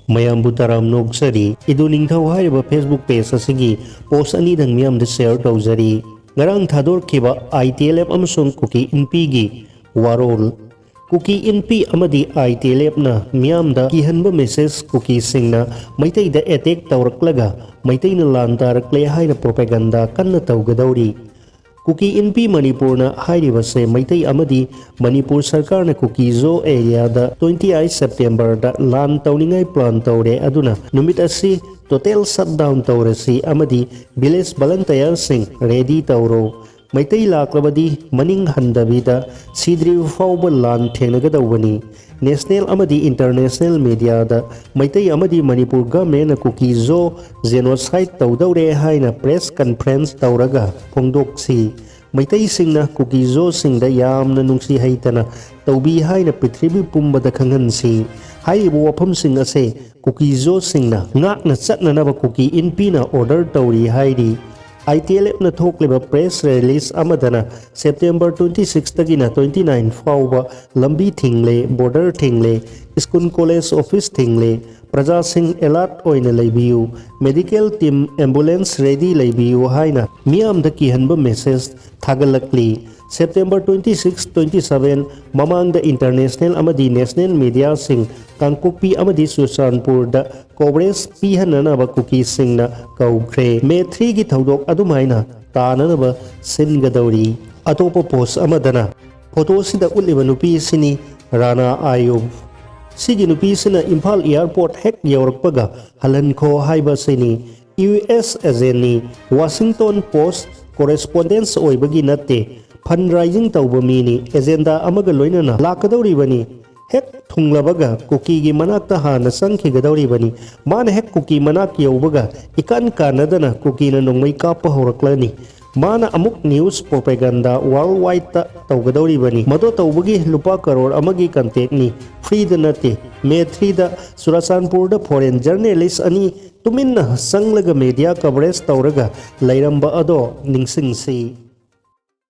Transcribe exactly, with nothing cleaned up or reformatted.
ꯃꯌꯥꯝꯕꯨ ꯇꯔꯥꯝꯅ ꯑꯣꯛꯆꯔꯤ꯫ ꯏꯗꯨ ꯅꯤꯡꯊꯧ ꯍꯥꯏꯔꯤꯕ Facebook page ꯑꯁꯤꯒꯤ post ꯑꯅꯤꯗꯪ ꯃꯤꯌꯥꯝꯗ share ꯇꯧꯖꯔꯤ꯫ ꯉꯔꯥꯡ ꯊꯥꯗꯣꯔꯛꯈꯤꯕ I T L F ꯑꯃꯁꯨꯡ ꯀꯨꯀꯤ ꯏꯟꯄꯤꯒꯤ ꯋꯥꯔꯣꯜ꯫ ꯀꯨꯀꯤ ꯏꯟꯄꯤ ꯑꯃꯗꯤ I T L F ꯅ ꯃꯤꯌꯥꯝꯗ ꯀꯤꯍꯟꯕ message, ꯀꯨꯀꯤꯁꯤꯡꯅ ꯃꯩꯇꯩꯗ attack ꯇꯧꯔꯛꯂꯒ ꯃꯩꯇꯩꯅ ꯂꯥꯟ ꯇꯥꯔꯛꯂꯦ ꯍꯥꯏꯅ propaganda ꯀꯟꯅ ꯇꯧꯒꯗꯧꯔꯤ꯫ ꯀꯨꯀꯤ ꯏꯟꯄꯤ ꯃꯅꯤꯄꯨꯔꯅ ꯍꯥꯏꯔꯤꯕꯁꯦ ꯃꯩꯇꯩ ꯑꯃꯗꯤ ꯃꯅꯤꯄꯨꯔ ꯁꯔꯀꯥꯔꯅ ꯀꯨꯀꯤ ꯖꯣ area ꯗ twenty eight September ꯗ ꯂꯥꯟ ꯇꯧꯅꯤꯡꯉꯥꯏ plan ꯇꯧꯔꯦ, ꯑꯗꯨꯅ ꯅꯨꯃꯤꯠ ꯑꯁꯤ total shutdown ꯇꯧꯔꯁꯤ ꯑꯃꯗꯤ village volunteer ꯁꯤꯡ ready ꯇꯧꯔꯣ꯫ ꯃꯩꯇꯩ ꯂꯥꯛꯂꯕꯗꯤ ꯃꯅꯤꯡ ꯍꯟꯗꯕꯤꯗ ꯁꯤꯗ꯭ꯔꯤꯕ ꯐꯥꯎꯕ ꯂꯥꯟ ꯊꯦꯡꯅꯒꯗꯧꯕꯅꯤ꯫ National ꯑꯃꯗꯤ international media ꯗ ꯃꯩꯇꯩ ꯑꯃꯗꯤ ꯃꯅꯤꯄꯨꯔ government ꯅ ꯀꯨꯀꯤ ꯖꯣ genocide ꯇꯧꯗꯧꯔꯦ ꯍꯥꯏꯅ press conference ꯇꯧꯔꯒ ꯐꯣꯡꯗꯣꯛꯁꯤ꯫ ꯃꯩꯇꯩꯁꯤꯡꯅ ꯀꯨꯀꯤ ꯖꯣꯁꯤꯡꯗ ꯌꯥꯝꯅ ꯅꯨꯡꯁꯤ ꯍꯩꯇꯅ ꯇꯧꯕꯤ ꯍꯥꯏꯅ ꯄ꯭ꯔꯤꯊꯤꯕꯤ ꯄꯨꯝꯕꯗ ꯈꯪꯍꯟꯁꯤ꯫ ꯍꯥꯏꯔꯤꯕ ꯋꯥꯐꯝꯁꯤꯡ ꯑꯁꯦ ꯀꯨꯀꯤ ꯖꯣꯁꯤꯡꯅ ꯉꯥꯛꯅ ꯆꯠꯅꯅꯕ ꯀꯨꯀꯤ ꯏꯟꯄꯤꯅ order ꯇꯧꯔꯤ ꯍꯥꯏꯔꯤ꯫ I T L F ꯅ ꯊꯣꯛꯂꯤꯕ press release ꯑꯃꯗꯅ September twenty six ꯇꯒꯤꯅ twenty nine ꯐꯥꯎꯕ ꯂꯝꯕꯤ ꯊꯤꯡꯂꯦ, border ꯊꯤꯡꯂꯦ, school college office ꯊꯤꯡꯂꯦ, ꯄ꯭ꯔꯖꯥꯁꯤꯡ alert ꯑꯣꯏꯅ ꯂꯩꯕꯤꯌꯨ, medical team ambulance ready ꯂꯩꯕꯤꯌꯨ ꯍꯥꯏꯅ ꯃꯤꯌꯥꯝꯗ ꯀꯤꯍꯟꯕ message ꯊꯥꯒꯠꯂꯛꯂꯤ꯫ September twenty six, twenty seven ꯃꯃꯥꯡꯗ international ꯑꯃꯗꯤ national media ꯁꯤꯡ ꯀꯥꯡꯄꯣꯛꯄꯤ ꯑꯃꯗꯤ ꯆꯨꯔꯆꯥꯟꯄꯨꯔꯗ coverage ꯄꯤꯍꯟꯅꯅꯕ ꯀꯨꯀꯤꯁꯤꯡꯅ ꯀꯧꯈ꯭ꯔꯦ꯫ May three ꯒꯤ ꯊꯧꯗꯣꯛ ꯑꯗꯨꯃꯥꯏꯅ ꯇꯥꯅꯅꯕ ꯁꯤꯟꯒꯗꯧꯔꯤ꯫ ꯑꯇꯣꯞꯄ post ꯑꯃꯗꯅ photo ꯁꯤꯗ ꯎꯠꯂꯤꯕ ꯅꯨꯄꯤ ꯑꯁꯤꯅꯤ ꯔꯥꯅꯥ ꯑꯥꯌꯨꯕ꯫ ꯁꯤꯒꯤ ꯅꯨꯄꯤꯁꯤꯅ ꯏꯝꯐꯥꯜ airport ꯍꯦꯛ ꯌꯧꯔꯛꯄꯒ ꯍꯜꯍꯟꯈꯣ ꯍꯥꯏꯕ ꯑꯁꯤꯅꯤ꯫ U S agent ꯅꯤ꯫ Washington Post correspondent ꯑꯣꯏꯕꯒꯤ ꯅꯠꯇꯦ꯫ Fundraising ꯇꯧꯕ ꯃꯤꯅꯤ꯫ Agenda ꯑꯃꯒ ꯂꯣꯏꯅꯅ ꯂꯥꯛꯀꯗꯧꯔꯤꯕꯅꯤ꯫ ꯍꯦꯛ ꯊꯨꯡꯂꯕꯒ ꯀꯨꯀꯤꯒꯤ ꯃꯅꯥꯛꯇ ꯍꯥꯟꯅ ꯆꯪꯈꯤꯒꯗꯧꯔꯤꯕꯅꯤ꯫ ꯃꯥꯅ ꯍꯦꯛ ꯀꯨꯀꯤ ꯃꯅꯥꯛ ꯌꯧꯕꯒ ꯏꯀꯥꯟ ꯀꯥꯟꯅꯗꯅ ꯀꯨꯀꯤꯅ ꯅꯣꯡꯃꯩ ꯀꯥꯞꯄ ꯍꯧꯔꯛꯂꯅꯤ꯫ ꯃꯥꯅ ꯑꯃꯨꯛ news propaganda worldwide ꯇ ꯇꯧꯒꯗꯧꯔꯤꯕꯅꯤ꯫ ꯃꯗꯨ ꯇꯧꯕꯒꯤ ꯂꯨꯄꯥ ꯀꯔꯣꯔ ꯑꯃꯒꯤ content ꯅꯤ, free ꯗ ꯅꯠꯇꯦ꯫ May three ꯗ ꯆꯨꯔꯆꯥꯟꯄꯨꯔꯗ foreign journalist ꯑꯅꯤ ꯇꯨꯃꯤꯟꯅ ꯆꯪꯂꯒ media coverage ꯇꯧꯔꯒ ꯂꯩꯔꯝꯕ ꯑꯗꯣ ꯅꯤꯡꯁꯤꯡꯁꯤ꯫